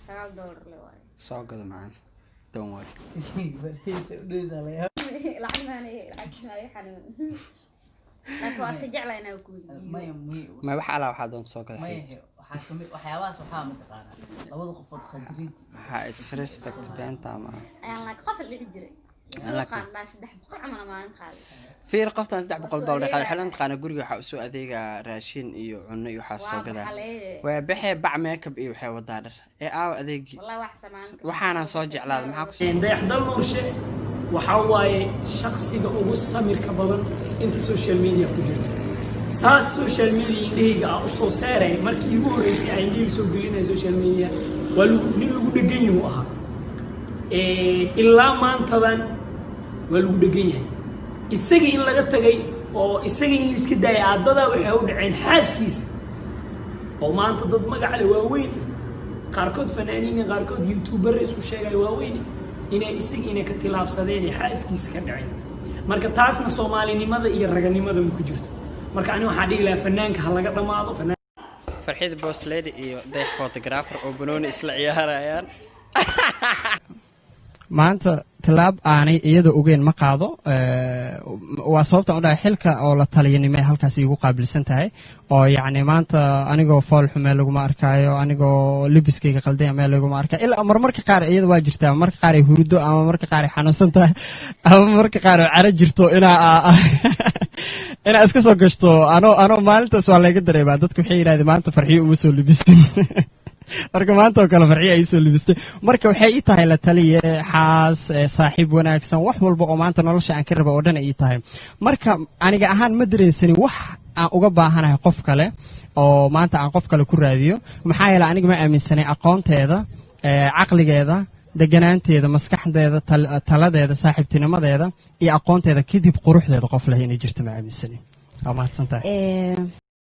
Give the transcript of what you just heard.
$9 le waaye. Soo gado macaan, don't worry. Lacag maana, lacag maana xanuun, laakiin waa iska jeclaa inaa ku weydiiyo. Maya, Ma wax alaa waxaa doonta soo gado. Maya. Xabiibti. Waxaa kamid waxyaabahaas, waxaa mataqaanaa labada qofood qadrinta. Ha, it's respect, beenta ma aha. Ayaan laakiin qosol dhici jiray suuqaan dhaa 300 camal maalin qaaday. Fiir, qoftan $300 Waa soo qaada adeegaya. Xelan taqaana guriga waxaa usoo adeegaa raashin iyo cunno iyo waxaa soo Waa gadaa. Baxalee. Waa baxee, bac makeup iyo waxay wadaa dhar ee aawa adeegii. Wallahi wax maalin kasta. Waxaana soo jeclaaday, maxaa ku Dayaxdal Nuurshe waxaa waaye shakhsiga ugu samirka badan inta social media ku jirto. Saas social media indhahayga ah usoo saaray, markii iigu horreysay aan indhahayga soo gelinaya social media, waa lagu nin lagu dhegan yahu ahaa. Ilaa maantadan waa lagu dhegan yahay. Isagii in laga tagay oo isagii in la iska daayay, aadadaa waxay u dhaceen xaaskiisa oo maanta dad magac leh waaweyn ah, qaarkood fanaaniin, qaarkood youtuber isku sheegay waaweyn, inay isagii inay ka tilaabsadeen ee xaaskiisa ka dhaceen. Marka taasna soomaalinimada iyo raganimada ma ku jirto. Marka ani waxaan dhihi lahaa fanaanka ha laga dhammaado fanaan. Farxida Boss Lady iyo Dayax Photographer oo banooni isla ciyaarayaan. Maanta tallaab aanay iyada ogeyn ma qaado. Waa sababtaan u dhahay xilka oo la taliyanimo ay halkaas iigu qaabilsan tahay, oo yacni maanta anigoo fool xumee laguma arkaayo, anigoo libiskayga qalday meel laguma arkaayo, ilaa marmarka qaar iyada waa jirtaa, marka qaar ay hurdo ama marka qaar ay xanuunsan tahay ama marka qaar ay caro jirto, inaa iska soo gashto anoo maalintaas waa layga dareemaa. Dadku waxay yidhahdeen maanta Farxiyo uma soo libisin. Marka maanta oo kale Farxiyo ay soo libistay. Marka waxay ii tahay la taliye, xaas, saaxiib wanaagsan, wax walba oo maanta nolosha aan ka raba oo dhan ay ii tahay. Marka aniga ahaan ma dareensanin wax aan uga baahanahay qof kale oo maanta aan qof kale ku raadiyo, maxaa yeelay aniga ma aaminsanay aqoonteeda, caqligeeda, deganaanteeda, maskaxdeeda, taladeeda, saaxiibtinimadeeda iyo aqoonteeda kadib quruxdeeda qof leh inay jirto ma aaminsanin. Waa mahadsan tahay.